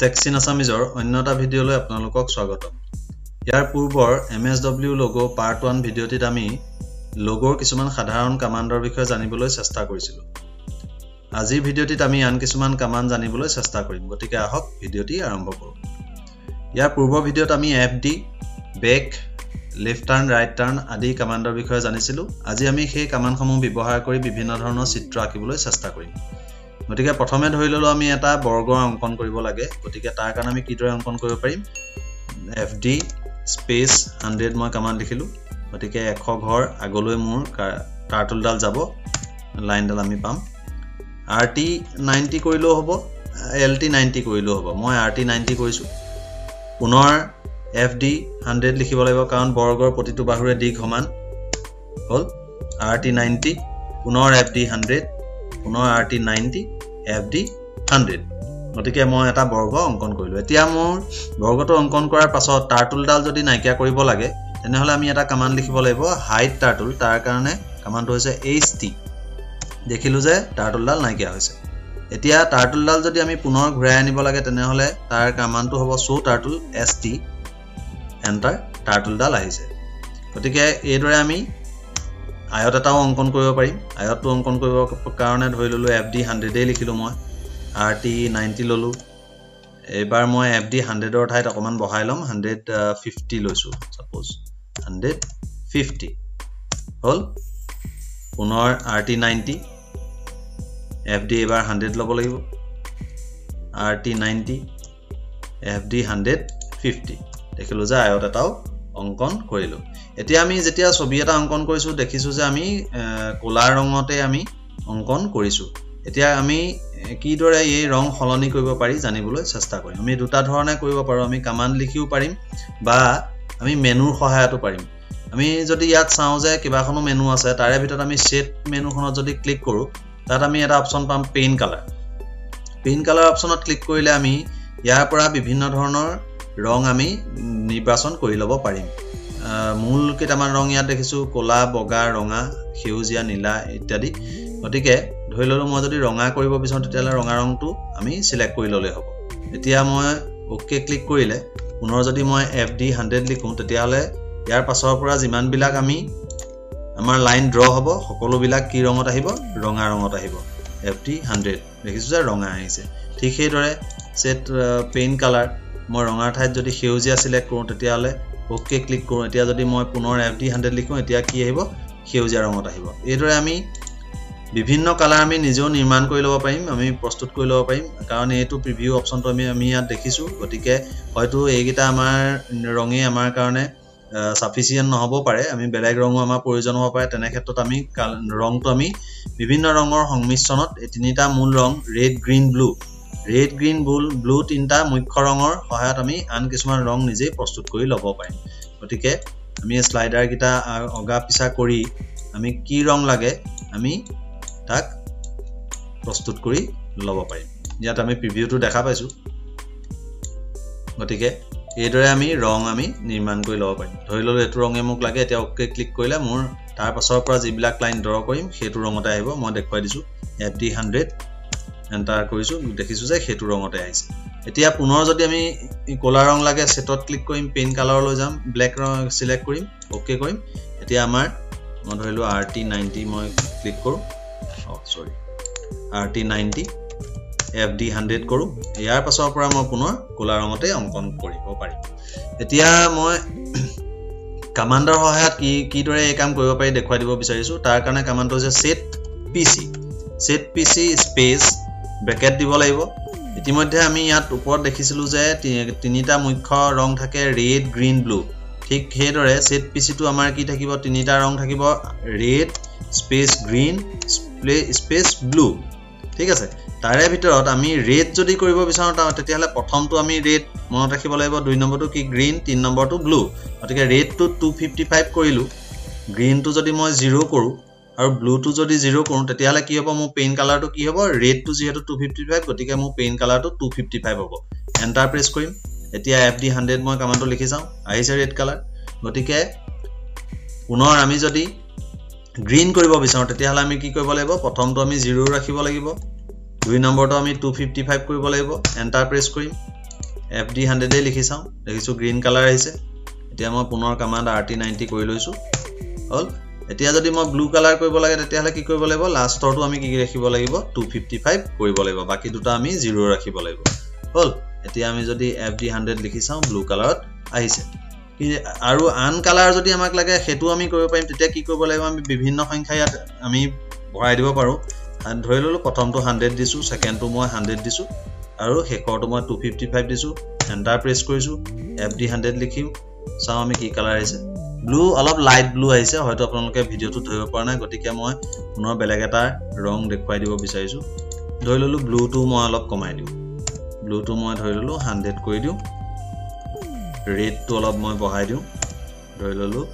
টেক্সিন আছামিজৰ অন্য এটা ভিডিঅ'লৈ আপোনালোকক স্বাগতম। ইয়াৰ পূৰ্বৰ MSW logo part 1 ভিডিঅ'টিত আমি লগ'ৰ কিছুমান সাধাৰণ কামাণ্ডৰ বিষয়ে জানিবলৈ চেষ্টা কৰিছিলোঁ। আজিৰ ভিডিঅ'টিত আমি আন কিছুমান কামাণ্ড জানিবলৈ চেষ্টা কৰিম। গতিকে আহক ভিডিঅ'টি আৰম্ভ কৰোঁ। ইয়াৰ পূৰ্বৰ ভিডিঅ'ত আমি FD, back, left turn, right turn আদি কামাণ্ডৰ বিষয়ে জানিছিলোঁ। আজি আমি সেই কামাণ্ডসমূহ ব্যৱহাৰ কৰি বিভিন্ন ধৰণৰ চিত্ৰ আঁকিবলৈ চেষ্টা কৰিম। গতিকে প্ৰথমে ধৰি ললো আমি এটা বৰ্গ অংকন কৰিব লাগে। গতিকে তাৰ কাৰণে আমি কিদৰে অংকন কৰিব পাৰিম? FD space 100 মই কামাণ্ড লিখিলোঁ। গতিকে 100 ঘৰ আগলৈ মোৰ টাৰ্টলডাল যাব, লাইনডাল আমি পাম। RT 90 কৰিলেও হ'ব, LT 90 কৰিলেও হ'ব। মই RT 90 কৰিছোঁ। পুনৰ FD 100 লিখিব লাগিব, কাৰণ বৰ্গৰ প্ৰতিটো বাহুৰে দীঘ সমান হ'ল। RT 90, পুনৰ FD 100, পুনৰ RT 90, FD 100। গতিকে মই এটা বৰ্গ অংকন কৰিলোঁ। এতিয়া মোৰ বৰ্গটো অংকন কৰাৰ পাছত টাৰ্টলডাল যদি নাইকিয়া কৰিব লাগে, তেনেহ'লে আমি এটা কামাণ্ড লিখিব লাগিব, হাইড টাৰ্টল। তাৰ কাৰণে কামাণ্ডটো হৈছে HT। দেখিলোঁ যে টাৰ্টলডাল নাইকিয়া হৈছে। এতিয়া টাৰ্টলডাল যদি আমি পুনৰ ঘূৰাই আনিব লাগে, তেনেহ'লে তাৰ কামাণ্ডটো হ'ব শ্ব' টাৰ্টল ST, enter, টাৰ্টলডাল আহিছে। গতিকে এইদৰে আমি আয়ত এটাও অংকন কৰিব পাৰিম। আয়তটো অংকন কৰিবৰ কাৰণে ধৰি ল'লোঁ FD 100 লিখিলোঁ মই, RT 90 ল'লোঁ। এইবাৰ মই FD 100ৰ ঠাইত অকণমান বঢ়াই ল'ম, 150 লৈছোঁ, ছাপ'জ 150 হ'ল। পুনৰ RT 90, FD এইবাৰ 100 ল'ব লাগিব, RT 90, FD 150। দেখিলোঁ যে আয়ত এটাও অংকন কৰিলোঁ। এতিয়া আমি যেতিয়া ছবি এটা অংকন কৰিছোঁ, দেখিছোঁ যে আমি ক'লা ৰঙতে আমি অংকন কৰিছোঁ। এতিয়া আমি কিদৰে এই ৰং সলনি কৰিব পাৰি জানিবলৈ চেষ্টা কৰিম। আমি দুটা ধৰণে কৰিব পাৰোঁ। আমি কামাণ্ড লিখিও পাৰিম বা আমি মেনুৰ সহায়তো পাৰিম। আমি যদি ইয়াত চাওঁ যে কেইবাখনো মেনু আছে, তাৰে ভিতৰত আমি শ্বেড মেনুখনত যদি ক্লিক কৰোঁ, তাত আমি এটা অপশ্যন পাম, পেইণ্ট কালাৰ। পেইণ্ট কালাৰ অপশ্যনত ক্লিক কৰিলে আমি ইয়াৰ পৰা বিভিন্ন ধৰণৰ ৰং আমি নিৰ্বাচন কৰি ল'ব পাৰিম। মূল কেইটামান ৰং ইয়াত দেখিছোঁ, ক'লা, বগা, ৰঙা, সেউজীয়া, নীলা ইত্যাদি। গতিকে ধৰি ল'লোঁ মই যদি ৰঙা কৰিব বিচাৰোঁ, তেতিয়াহ'লে ৰঙা ৰংটো আমি চিলেক্ট কৰি ল'লেই হ'ব। এতিয়া মই অ'কে ক্লিক কৰিলে পুনৰ যদি মই FD 100 লিখোঁ, তেতিয়াহ'লে ইয়াৰ পাছৰ পৰা যিমানবিলাক আমি আমাৰ লাইন ড্ৰ হ'ব, সকলোবিলাক কি ৰঙত আহিব? ৰঙা ৰঙত আহিব। FD 100, দেখিছোঁ যে ৰঙা আহিছে। ঠিক সেইদৰে ছেট পেইণ্ট কালাৰ, মই ৰঙাৰ ঠাইত যদি সেউজীয়া চিলেক্ট কৰোঁ, তেতিয়াহ'লে অ'কে ক্লিক কৰোঁ। এতিয়া যদি মই পুনৰ FD 100 লিখোঁ, এতিয়া কি আহিব? সেউজীয়া ৰঙত আহিব। এইদৰে আমি বিভিন্ন কালাৰ আমি নিজেও নিৰ্মাণ কৰি ল'ব পাৰিম, আমি প্ৰস্তুত কৰি ল'ব পাৰিম। কাৰণ এইটো প্ৰিভিউ অপশ্যনটো আমি ইয়াত দেখিছোঁ। গতিকে হয়তো এইকেইটা আমাৰ ৰঙেই আমাৰ কাৰণে চাফিচিয়েণ্ট নহ'ব পাৰে, আমি বেলেগ ৰঙো আমাৰ প্ৰয়োজন হ'ব পাৰে। তেনে ক্ষেত্ৰত আমি ৰংটো আমি বিভিন্ন ৰঙৰ সংমিশ্ৰণত এই তিনিটা মূল ৰং red, green, blue, red, green, blue তিনিটা মুখ্য ৰঙৰ সহায়ত আমি আন কিছুমান ৰং নিজেই প্ৰস্তুত কৰি ল'ব পাৰিম। গতিকে আমি এই শ্লাইডাৰকেইটা অগা পিছা কৰি আমি কি ৰং লাগে আমি তাক প্ৰস্তুত কৰি ল'ব পাৰিম। ইয়াত আমি প্ৰিভিউটো দেখা পাইছোঁ। গতিকে এইদৰে আমি ৰং আমি নিৰ্মাণ কৰি ল'ব পাৰিম। ধৰি ল'লোঁ এইটো ৰঙে মোক লাগে, এতিয়া অ'কে ক্লিক কৰিলে মোৰ তাৰ পাছৰ পৰা যিবিলাক লাইন ড্ৰ কৰিম সেইটো ৰঙতে আহিব। মই দেখুৱাই দিছোঁ, FD 100 enter কৰিছোঁ, দেখিছোঁ যে সেইটো ৰঙতে আহিছে। এতিয়া পুনৰ যদি আমি ক'লা ৰং লাগে, ছেটত ক্লিক কৰিম, পেইণ্ট কালাৰলৈ যাম, ব্লেক ৰং চিলেক্ট কৰিম, অ'কে কৰিম। এতিয়া আমাৰ মই ধৰিলোঁ RT 90 মই ক্লিক কৰোঁ, চৰি RT 90, FD 100 কৰোঁ। ইয়াৰ পাছৰ পৰা মই পুনৰ ক'লা ৰঙতে অংকন কৰিব পাৰিম। এতিয়া মই কামাণ্ডৰ সহায়ত কিদৰে এই কাম কৰিব পাৰি দেখুৱাই দিব বিচাৰিছোঁ। তাৰ কাৰণে কামাণ্ডটো হৈছে set PC, set PC space bracket দিব লাগিব। ইতিমধ্যে আমি ইয়াত ওপৰত দেখিছিলোঁ যে তিনিটা মুখ্য ৰং থাকে, ৰেড, গ্ৰীণ, ব্লু। ঠিক সেইদৰে ছেট পি চিটো আমাৰ কি থাকিব? তিনিটা ৰং থাকিব, red space green space blue. ঠিক আছে, তাৰে ভিতৰত আমি ৰেড যদি কৰিব বিচাৰোঁ, তেতিয়াহ'লে প্ৰথমটো আমি ৰেড মনত ৰাখিব লাগিব, দুই নম্বৰটো কি গ্ৰীণ, তিনি নম্বৰটো ব্লু। গতিকে ৰেডটো 255 কৰিলোঁ, গ্ৰীণটো যদি মই 0 কৰোঁ আৰু ব্লুটো যদি 0 কৰোঁ, তেতিয়াহ'লে কি হ'ব? মোৰ পেইণ্ট কালাৰটো কি হ'ব? ৰেডটো যিহেতু 255, গতিকে মোৰ পেইণ্ট কালাৰটো 255 হ'ব। এণ্টাৰ প্ৰেছ কৰিম। এতিয়া FD 100 মই কামাণ্ডটো লিখি চাওঁ, আহিছে ৰেড কালাৰ। গতিকে পুনৰ আমি যদি গ্ৰীণ কৰিব বিচাৰোঁ, তেতিয়াহ'লে আমি কি কৰিব লাগিব? প্ৰথমটো আমি 0 ৰাখিব লাগিব, দুই নম্বৰটো আমি 255 কৰিব লাগিব, এণ্টাৰ প্ৰেছ কৰিম। এফ ডি হাণ্ড্ৰেডেই লিখি চাওঁ, দেখিছোঁ গ্ৰীণ কালাৰ আহিছে। এতিয়া মই পুনৰ কামাণ্ড আৰ টি 90 কৰি লৈছোঁ, হ'ল। এতিয়া যদি মই ব্লু কালাৰ কৰিব লাগে তেতিয়াহ'লে কি কৰিব লাগিব, লাষ্টৰটো আমি কি ৰাখিব লাগিব, 255 কৰিব লাগিব, বাকী দুটা আমি 0 ৰাখিব লাগিব, হ'ল। এতিয়া আমি যদি এফ ডি 100 লিখি চাওঁ, ব্লু কালাৰত আহিছে। আৰু আন কালাৰ যদি আমাক লাগে সেইটো আমি কৰিব পাৰিম। তেতিয়া কি কৰিব লাগিব, আমি বিভিন্ন সংখ্যা ইয়াত আমি ভৰাই দিব পাৰোঁ। ধৰি ল'লোঁ প্ৰথমটো 100 দিছোঁ, ছেকেণ্ডটো মই 100 দিছোঁ আৰু শেষৰটো মই 255 দিছোঁ। এণ্টাৰ প্ৰেছ কৰিছোঁ, এফ ডি 100 লিখিম, চাওঁ আমি কি কালাৰ আহিছে। ব্লু, অলপ লাইট ব্লু আহিছে, হয়তো আপোনালোকে ভিডিঅ'টো ধৰিব পৰা নাই, গতিকে মই পুনৰ বেলেগ এটা ৰং দেখুৱাই দিব বিচাৰিছোঁ। ধৰি ল'লোঁ ব্লুটো মই অলপ কমাই দিওঁ, ব্লুটো মই ধৰি ল'লোঁ 100 কৰি দিওঁ, ৰেডটো অলপ মই বঢ়াই দিওঁ, ধৰি ল'লোঁ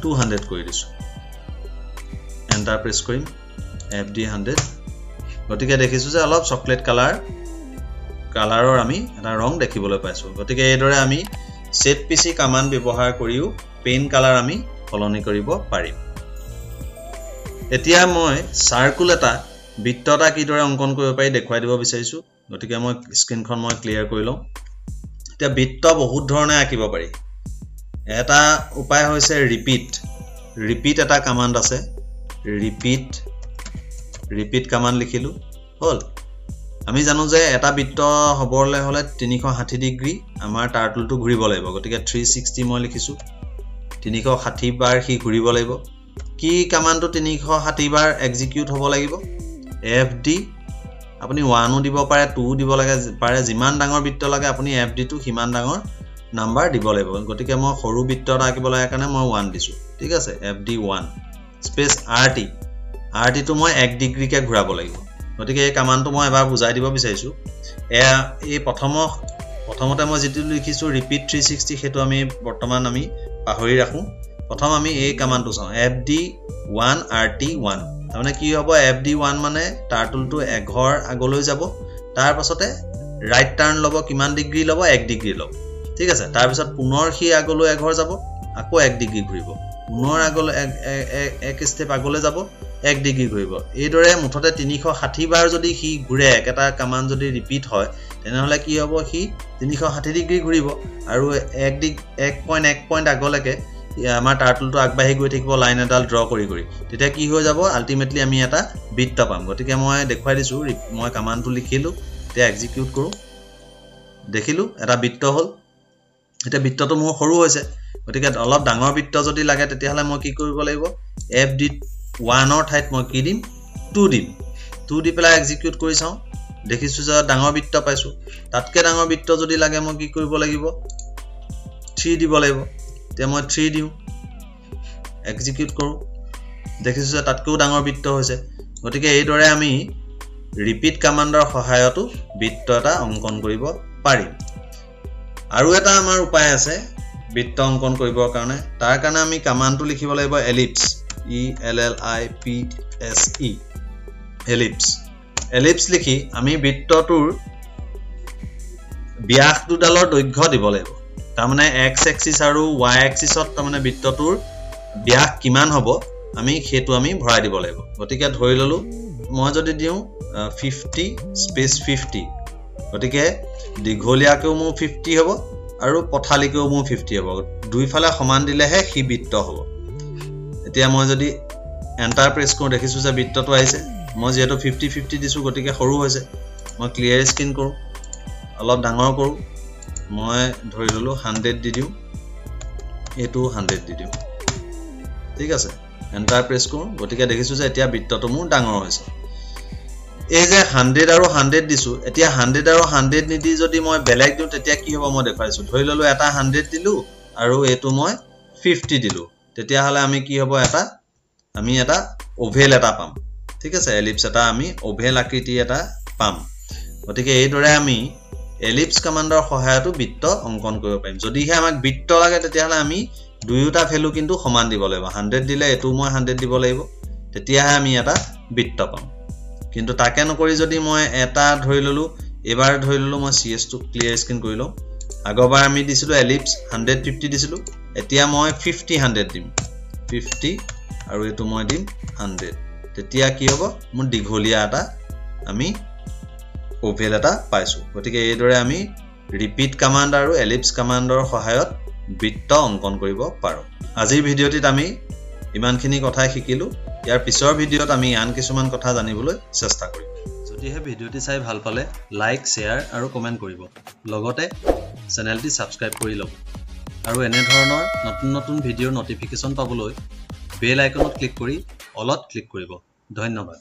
200 কৰি দিছোঁ। এণ্টাৰ প্ৰেছ কৰিম, এফ ডি 100। গতিকে দেখিছোঁ যে অলপ চকলেট কালাৰৰ আমি এটা ৰং দেখিবলৈ পাইছোঁ। গতিকে এইদৰে আমি ছেট পি চি কামাণ্ড ব্যৱহাৰ কৰিও পেইণ্ট কালাৰ আমি সলনি কৰিব পাৰিম। এতিয়া মই চাৰ্কুল এটা, বৃত্ত এটা কিদৰে অংকন কৰিব পাৰি দেখুৱাই দিব বিচাৰিছোঁ। গতিকে মই স্ক্ৰীণখন মই ক্লিয়াৰ কৰি লওঁ। এতিয়া বৃত্ত বহুত ধৰণে আঁকিব পাৰি। এটা উপায় হৈছে ৰিপিট। ৰিপিট এটা কামাণ্ড আছে, ৰিপিট কামাণ্ড লিখিলোঁ, হ'ল। আমি জানো যে এটা বৃত্ত হ'বলৈ হ'লে 360 ডিগ্ৰী আমাৰ টাৰ্টলটো ঘূৰিব লাগিব, গতিকে 360 মই লিখিছোঁ, 360 বাৰ সি ঘূৰিব লাগিব। কি কামাণ্ডটো 360 বাৰ এক্সিকিউট হ'ব লাগিব, এফ ডি। আপুনি 1ও দিব পাৰে, 2ও দিব লাগে পাৰে, যিমান ডাঙৰ বৃত্ত লাগে আপুনি এফ ডিটো সিমান ডাঙৰ নাম্বাৰ দিব লাগিব। গতিকে মই সৰু বৃত্ত এটা আঁকিব লাগে কাৰণে মই 1 দিছোঁ, ঠিক আছে। F D 1 space R T, R টিটো মই 1 ডিগ্ৰীকৈ ঘূৰাব লাগিব। গতিকে এই কামাণ্ডটো মই এবাৰ বুজাই দিব বিচাৰিছোঁ। এই প্ৰথমতে মই যিটো লিখিছোঁ ৰিপিট 360, সেইটো আমি বৰ্তমান আমি পাহৰি ৰাখোঁ। প্ৰথম আমি এই কামাণ্ডটো চাওঁ, এফ ডি 1 আৰ টি 1। তাৰমানে কি হ'ব, এফ ডি 1 মানে টাৰ্টলটো এঘৰ আগলৈ যাব, তাৰ পাছতে ৰাইট টাৰ্ণ ল'ব, কিমান ডিগ্ৰী ল'ব, 1 ডিগ্ৰী ল'ব, ঠিক আছে। তাৰপিছত পুনৰ সি আগলৈ এঘৰ যাব, আকৌ 1 ডিগ্ৰী ঘূৰিব, পুনৰ আগলৈ এক ষ্টেপ আগলৈ যাব, 1 ডিগ্ৰী ঘূৰিব। এইদৰে মুঠতে 360 বাৰ যদি সি ঘূৰে, একেটা কামাণ্ড যদি ৰিপিট হয়, তেনেহ'লে কি হ'ব, সি 360 ডিগ্ৰী ঘূৰিব আৰু 1.1 পইণ্ট আগলৈকে আমাৰ টাৰ্টলটো আগবাঢ়ি গৈ থাকিব লাইন এডাল ড্ৰ কৰি কৰি। তেতিয়া কি হৈ যাব, আল্টিমেটলি আমি এটা বৃত্ত পাম। গতিকে মই দেখুৱাই দিছোঁ, মই কামাণ্ডটো লিখিলোঁ, এতিয়া এক্সিকিউট কৰোঁ, দেখিলোঁ এটা বৃত্ত হ'ল। এতিয়া বৃত্তটো মোৰ সৰু হৈছে, গতিকে অলপ ডাঙৰ বৃত্ত যদি লাগে তেতিয়াহ'লে মই কি কৰিব লাগিব, এফ ডি 1ৰ ঠাইত মই কি দিম, 2 দিম। 2 দি পেলাই এক্সিকিউট কৰি চাওঁ, দেখিছোঁ যে ডাঙৰ বৃত্ত পাইছোঁ। তাতকৈ ডাঙৰ বৃত্ত যদি লাগে মই কি কৰিব লাগিব, 3 দিব লাগিব। এতিয়া মই 3 দিওঁ, এক্সিকিউট কৰোঁ, দেখিছোঁ যে তাতকৈও ডাঙৰ বৃত্ত হৈছে। গতিকে এইদৰে আমি ৰিপিট কামাণ্ডৰ সহায়তো বৃত্ত এটা অংকন কৰিব পাৰিম। আৰু এটা আমাৰ উপায় আছে বৃত্ত অংকন কৰিবৰ কাৰণে, তাৰ কাৰণে আমি কামাণ্ডটো লিখিব লাগিব ellipse, E L L I P S E, ellipse. Ellipse লিখি আমি বৃত্তটোৰ ব্যাস দুডালৰ দৈৰ্ঘ্য দিব লাগিব। তাৰমানে এক্স এক্সিছ আৰু ৱাই এক্সিছত তাৰমানে বৃত্তটোৰ ব্যাস কিমান হ'ব আমি সেইটো আমি ভৰাই দিব লাগিব। গতিকে ধৰি ল'লোঁ মই যদি দিওঁ 50 স্পেচ 50, গতিকে দীঘলীয়াকৈও মোৰ 50 হ'ব আৰু পথালিকৈও মোৰ 50 হ'ব, দুইফালে সমান দিলেহে সি বৃত্ত হ'ব। এতিয়া মই যদি এণ্টাৰ প্ৰেছ কৰোঁ, দেখিছোঁ যে বৃত্তটো আহিছে। মই যিহেতু 50 দিছোঁ, গতিকে সৰু হৈছে। মই ক্লিয়াৰ স্ক্ৰীণ কৰোঁ, অলপ ডাঙৰ কৰোঁ, মই ধৰি ল'লোঁ 100 দি দিওঁ, এইটো 100 দি দিওঁ, ঠিক আছে। এণ্টাৰ প্ৰেছ কৰোঁ, গতিকে দেখিছোঁ যে এতিয়া বৃত্তটো মোৰ ডাঙৰ হৈছে। এই যে 100 আৰু 100 দিছোঁ, এতিয়া 100 আৰু 100 নিদি যদি মই বেলেগ দিওঁ তেতিয়া কি হ'ব মই দেখুৱাইছোঁ। ধৰি ল'লোঁ এটা 100 দিলোঁ আৰু এইটো মই 50 দিলোঁ, তেতিয়াহ'লে আমি কি হ'ব, আমি এটা অভেল এটা পাম, ঠিক আছে। এলিপছ এটা আমি অভেল আকৃতি এটা পাম। গতিকে এইদৰে আমি এলিপছ কামাণ্ডৰ সহায়তো বৃত্ত অংকন কৰিব পাৰিম। যদিহে আমাক বৃত্ত লাগে তেতিয়াহ'লে আমি দুয়োটা ভেলু কিন্তু সমান দিব লাগিব, 100 দিলে এইটো মই 100 দিব লাগিব, তেতিয়াহে আমি এটা বৃত্ত পাম। কিন্তু তাকে নকৰি যদি মই এটা ধৰি ল'লোঁ, এইবাৰ ধৰি ল'লোঁ মই চি এছটো ক্লিয়াৰ স্ক্ৰীণ কৰি লওঁ। আগৰবাৰ আমি দিছিলোঁ এলিপছ 150 দিছিলোঁ, এতিয়া মই 50 100 দিম, 50 আৰু এইটো মই দিম 100। তেতিয়া কি হ'ব, মোৰ দীঘলীয়া এটা আমি অভেল এটা পাইছোঁ। গতিকে এইদৰে আমি ৰিপিট কামাণ্ড আৰু এলিপছ কামাণ্ডৰ সহায়ত বৃত্ত অংকন কৰিব পাৰোঁ। আজিৰ ভিডিঅ'টিত আমি ইমানখিনি কথাই শিকিলোঁ। ইয়াৰ পিছৰ ভিডিঅ'ত আমি আন কিছুমান কথা জানিবলৈ চেষ্টা কৰিম। যদিহে ভিডিঅ'টি চাই ভাল পালে লাইক, শ্বেয়াৰ আৰু কমেণ্ট কৰিব, লগতে চেনেলটি ছাবস্ক্ৰাইব কৰি ল'ব আৰু এনেধৰণৰ নতুন নতুন ভিডিঅ'ৰ ন'টিফিকেশ্যন পাবলৈ বেল আইকনত ক্লিক কৰি অলত ক্লিক কৰিব। ধন্যবাদ।